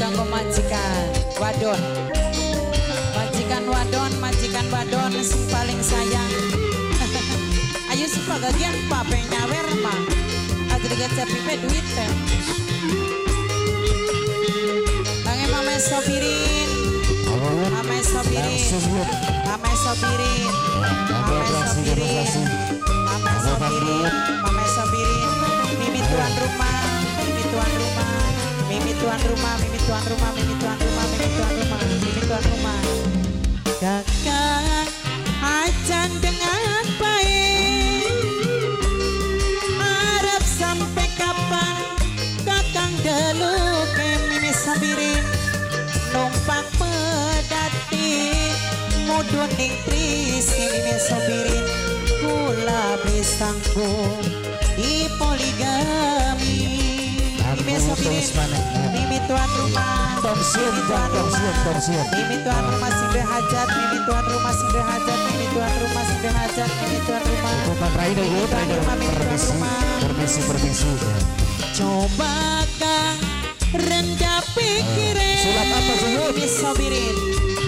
Kanggo majikan wadon. Majikan wadon, majikan wadon sing paling sayang. Ayo sih pak gagian pak pengen nyawer mah. Aja dikecap pipe duit teh. Kange Mama Sobirin. Mama Sobirin. Mama Sobirin. Mama Sobirin. Mama Sobirin. Mama Sobirin. Mimi tuan rumah, mimi tuan rumah. Mimi tuan rumah, mimi tuan rumah, mimi tuan rumah, mimi tuan rumah, mimi tuan rumah. Kakak ajan dengan baik. Arep sampai kapan kakang deluke mimi Sobirin. Numpak pedati mudun ning trisi mimi Sobirin. Kula bisangku di poligami. Mimi Sobirin, mimi tuan rumah, mimi tuan rumah, mimi tuan rumah sing hajat, mimi tuan rumah sing hajat, mimi tuan rumah sing hajat, mimi tuan rumah. Mimi tuan rumah, mimi tuan rumah. Permisi, permisi. Coba kang rendah pikirin. Sulap apa sih? Mimi Sobirin.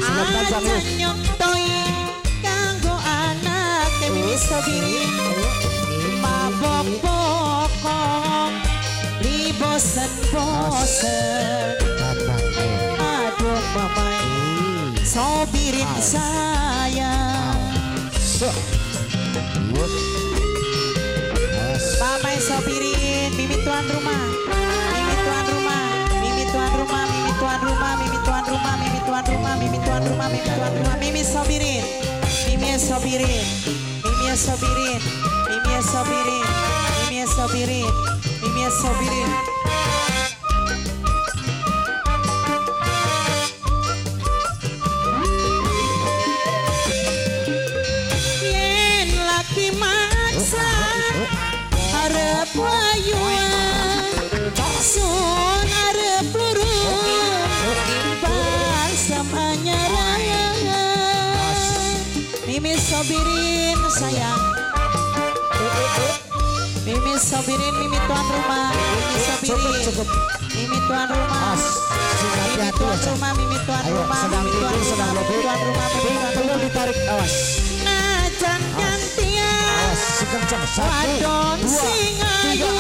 Aja nyontoi kanggo anak mimi Sobirin. Mabok bokong. Bosen-bosen. Aduh mamai Sobirin sayang. Mamai Sobirin, mimi tuan rumah, mimi tuan rumah, mimi tuan rumah, mimi tuan rumah, mimi tuan rumah, mimi tuan rumah, mimi tuan rumah, mimi tuan rumah, mimi Sobirin, mimi Sobirin, mimi Sobirin, mimi Sobirin, mimi Sobirin, mimi Sobirin. Yen laki maksa arep wayuan, sun arep luru balsam anyaran. Mimi Sobirin sayang. Mimi Sobirin, mimi tuan rumah, mimi Sobirin, mimi tuan rumah, mimi tuan rumah, mimi tuan rumah, mimi tuan rumah, mimi tuan rumah, mimi tuan rumah. Perlu ditarik, awas. Najan gantian, wadon sing ayu,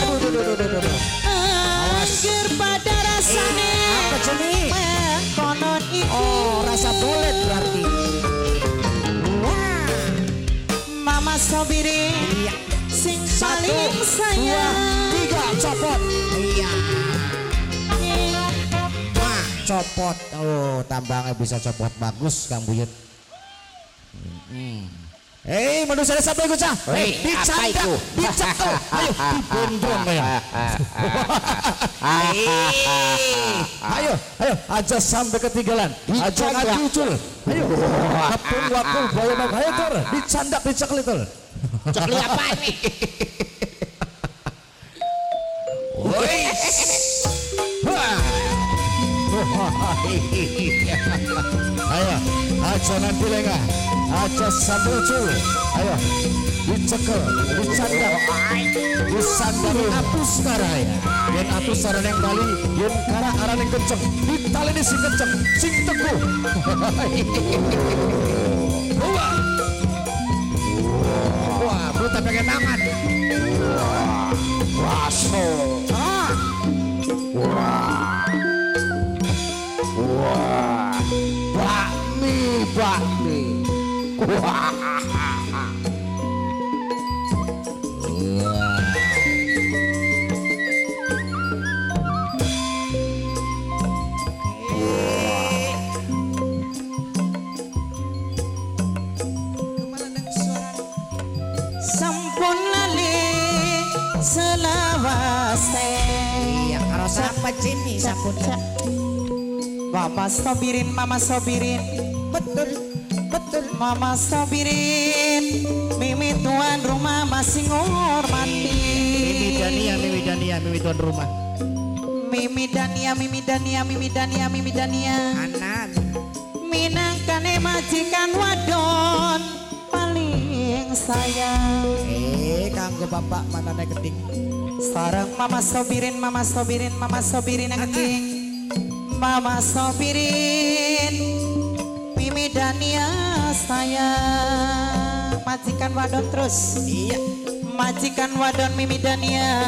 angger pada rasane, mengkonon iki. Oh, rasa bolet berarti. Mama Sobirin. Sing paling sayang. 2, 3, copot. Iya. Wah, copot. Oh, tambangnya bisa copot bagus Kang Buyut. Hei, manusia desa apa iku cah? Hei, dicandak, dicekel. Ayo, dibondong ya. Ayo, ayo, aja sampai ketinggalan. Aja ngacucul. Ayo, kepung wakul bayo ayo tur, dicandak, dicekel itu. Cekli apa nih? Woi. Ayo, aja nanti lengah, aja sambil cul. Ayo, dicekel, dicandak, disandari atus kara ya. Yen atus arane yang kali, yen kara arane yang kenceng, ditaleni sing kenceng, sing teguh. Wah. Wah, buta pakai tangan. Wah, raso. Ah. Wah. Wah. Bakmi, bakmi. Wah. Selawase. Iya, karo sapa cini sampun. Mama Sobirin, Mama Sobirin. Betul, betul. Mama Sobirin, mimi tuan rumah masih ngormati. Mimi Dania, Mimi Dania, mimi tuan rumah. Mimi Dania, Mimi Dania, Mimi Dania, Mimi Dania. Anan. Minangkane majikan wadon paling sayang. Kanggo bapak manane keting. Sareng Mama Sobirin, Mama Sobirin, Mama Sobirin yang keting. Mama Sobirin Mimi Dania sayang. Majikan wadon terus. Iya. Majikan wadon Mimi Dania.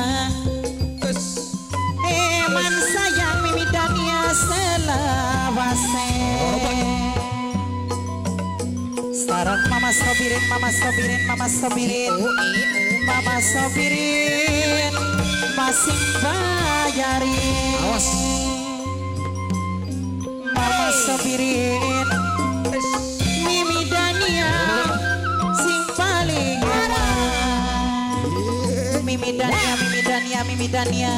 Terus. Eman sayang Mimi Dania selawase. Sarang Mama Sobirin, Mama Sobirin, Mama Sobirin, Mama Sobirin masih bayarin. Awas. Mama Sobirin Mimi Dania sing paling eman. Mimi Dania, Mimi Dania, Mimi Dania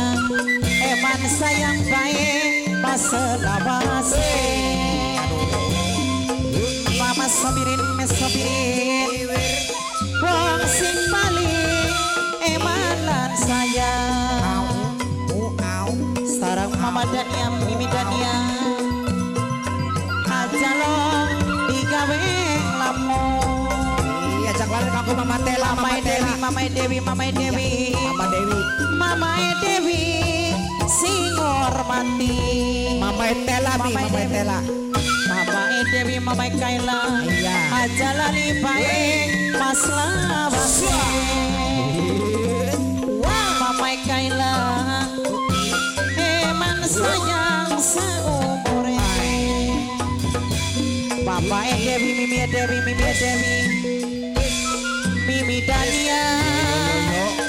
eman sayang bae maselawase. Mama Sobirin, Sobirin wong sing paling eman lan sayang. Sarang Mama Dania, Mimi Dania aja lo digawe lamun. Iya, ajak lari kamu Mama Tela, Mama Tela, Mama Dewi, Mama Dewi, Mama Dewi, Mama Dewi sing hormati. Mama Tela, Mama Tela, Mama Dewi, Mama Kaila. Iya. Aja lali bae mas lawase. Mama Kaila eman sayang seumure. Mama Dewi, Mimi Dewi, Mimi Dewi, Mimi Dania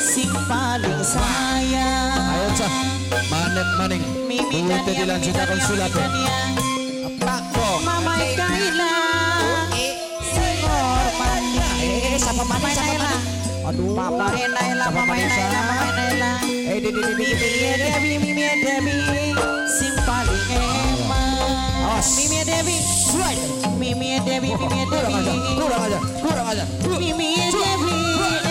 sing paling sayang. Ayo cah, manet maning. Mimi Dania, Mimi Dania, Mimi Dania. Mama Kaila sing hormati. Siapa Mama Naila? Aduh. Mama Naila, Mama Naila, Mama Naila. Mimi Dewi, Mimi Dewi sing paling eman. Mimi Dewi, Mimi Dewi, Mimi Dewi. Kurang aja, kurang aja. Mimi Dewi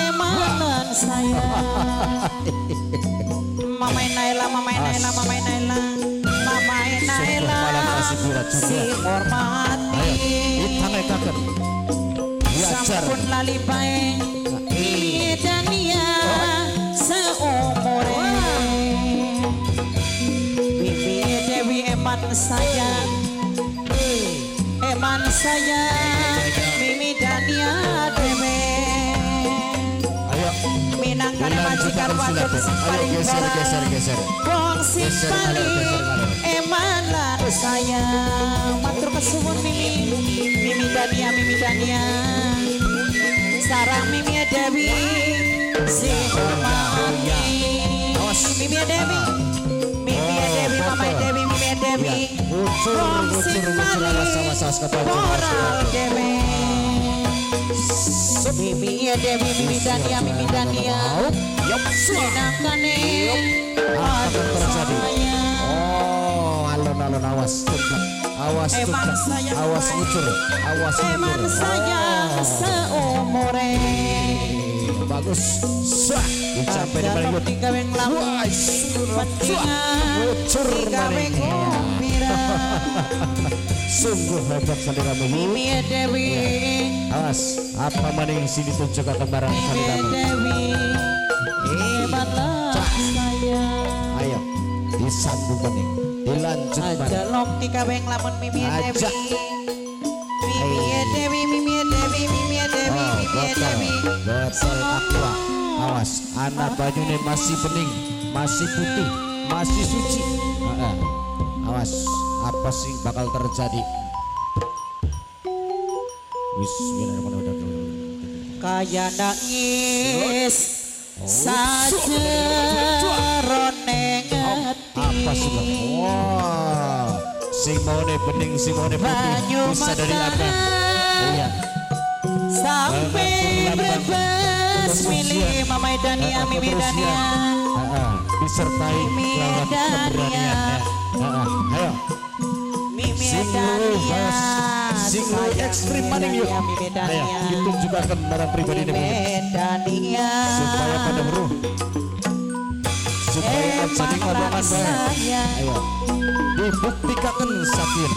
emanan sayang. Mama Naila, Mama Naila, Mama Naila, Mama Naila sing hormati. Sampun lali bae Mimi Dania seumure. Mimi Dewi eman sayang, eman sayang Mimi Dania dewe. Ayo minangkan majikan wadon sing paling geser, geser, geser. Wong sing paling eman lan sayang. Matur kesuwun Mimi, Mimi Dania, Mimi Dania. Sarang Mimi Dewi sing hormati. Mimi Dewi, Mimi Dewi, Mama Dewi, Mimi Dewi. Wong sing paling moral dewe. Mimi Dewi, Mimi Dania, Mimi Dania. Minangkane apa terjadi? Oh, alon-alon awas, awas, awas ngucur, awas ngucur. Eman sayang seumure. Bagus. Sampai di balik. Ngucur maning. Sungguh hebat saliramu. Mimi Dewi. Awas, apa maning sini tunjukkan barang saliramu. Mimi Dewi. Hebatlah sayang. Ayo, disambung maning, dilanjut maning. Aja lok digawe nglamun Mimi Dewi. Mimi Dewi, Mimi Dewi, Mimi Dewi, Mimi Dewi. Botol aqua. Awas, anak banyune masih bening, masih putih, masih suci. Awas, apa sih bakal terjadi? Bismillahirrahmanirrahim. Kaya nangis sajerone ati. Apa sih? Wah, sing maune bening, sing maune putih, bisa dari apa? Iya. Sampai brebes milih Mama Dania, Mimi Dania. Disertai Mimi Dania. Ayo. Mimi Dania. Sing ekstrim maning yuk. Ayo, ditunjukkan barang pribadi ini supaya pada weruh, supaya jadi ngomongan bae. Ayo, dibuktikan sakin.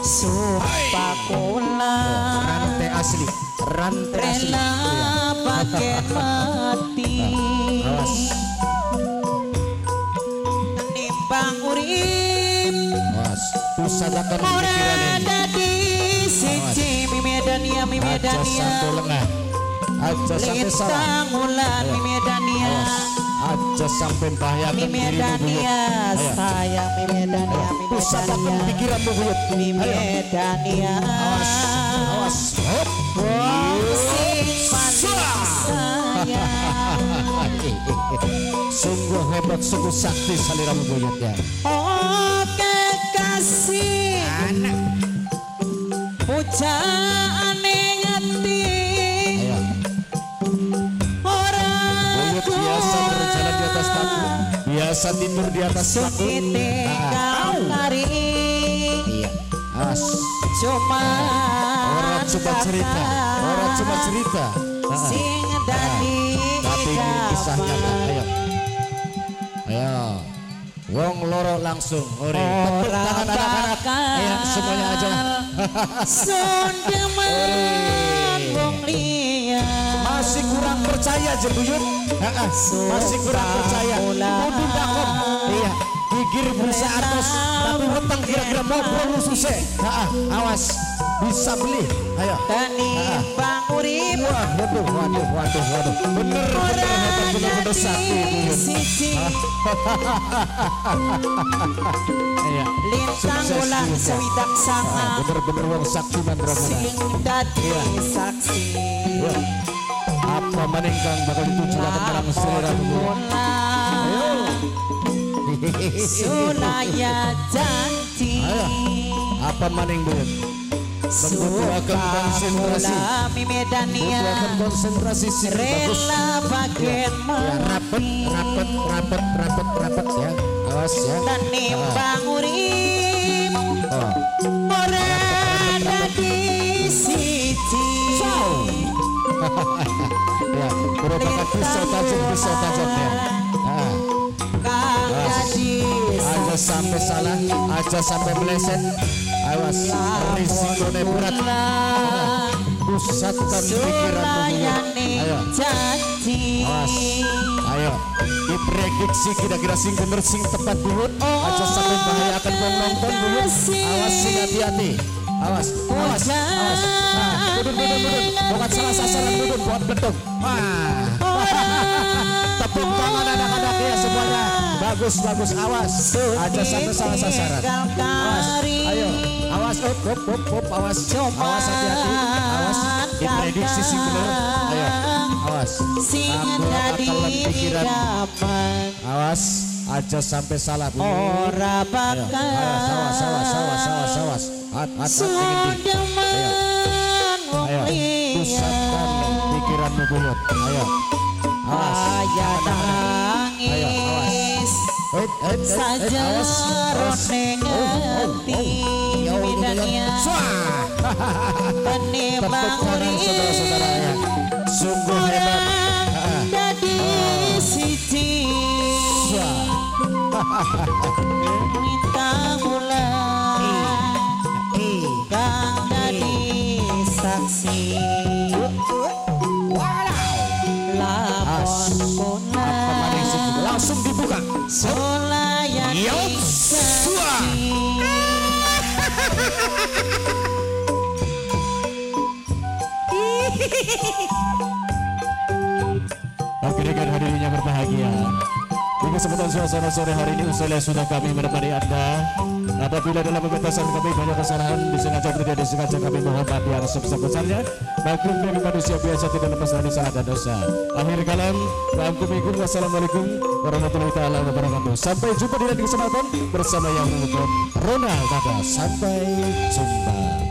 Sumpah kula rantai asli, rantai asli. Rela pakai mati. Awas. Nimbang urip. Awas. Pusatakan ora dadi siji Mimedania Mimedania. Aja sampai lengah, aja sampai salah. Lintang Mimedania. Aja sampai bahayakan dirimu Mimedania sayang Mimedania. Pusatakan pikiranmu buyut. Mimedania. Awas, awas. Hop. Wong sing paling sayang. Sungguh hebat, sungguh sakti saliramu buyut ya. Oh kekasih anak pujaane ati. Ayo. Ora buyut biasa berjalan di atas paku, biasa tidur di atas paku. Iya. As. Cuma orang cuma cerita, orang cuma cerita. Sing dadi tapi ini kisah nyata. Ayo. Ayo. Wong loro langsung. Ore. Tepuk tangan anak-anak. Ayo semuanya aja. Sundeman wong liya. Masih kurang percaya jebuyut. Masih kurang percaya. Kudu dakon. Iya. Gigir bisa atas tapi weteng kira-kira mau ususnya. Awas bisa beli. Ayo. Tenimbang urip. Wah, waduh, waduh, waduh, waduh. Bener, bener, hebat, bener, bener sakti buyut. Iya. Lintang wulan sewidak sanga. Bener-bener wong sakti mandraguna. Sing dadi saksi. Apa maning kang bakal ditujukan marang seliramu buyut. Ayo. Sulaya janji. Ayo. Apa maning buyut? Membutuhkan konsentrasi. Membutuhkan konsentrasi sing bagus. Rela bagian ya, rapet, rapet, rapet, rapet, rapet ya. Awas ya. Tenimbang urip. Ora dadi siji. Ya, merupakan pisau tajam ya. Aja sampai salah, aja sampai meleset. Awas, risikonya berat. Pusatkan pikiranmu. Ayo, awas, ayo. Diprediksi kira-kira sing bener sing tepat buyut. Aja sampai bahayakan wong nonton buyut. Awas sing hati-hati. Awas, awas, awas. Nah, mudun, mudun, mudun. Bukan salah sasaran mudun, buat betung. Wah. Tepuk tangan anak-anak ya semuanya. Bagus, bagus, awas. Aja sampai salah sasaran. Awas, ayo. Awas, op, op, op, op, awas. Awas, hati-hati. Awas, diprediksi sih bener. Ayo, awas. Aku akalan pikiran. Awas, aja sampai salah. Ora bakal. Awas, awas, awas, awas, awas, awas. At, at, at, ayo, ayo, pusatkan pikiranmu buyut. Ayo, awas. Ayo, awas. Saja awas. Tepuk tangan saudara-saudara ya. Sungguh hebat. Dadi siji. Lintang wulan kang dadi saksi. Langsung dibuka. Oke, dengan hadirnya berbahagia. Di kesempatan suasana sore hari ini usai sudah kami menemani Anda. Apabila dalam pementasan kami banyak kesalahan disengaja atau tidak disengaja, kami mohon maaf yang sebesar-besarnya. Maklum kami manusia biasa tidak lepas dari salah dan dosa. Akhir kalam, wassalamualaikum warahmatullahi taala wabarakatuh. Sampai jumpa di lain kesempatan bersama yang menonton Ronald Tata. Sampai jumpa.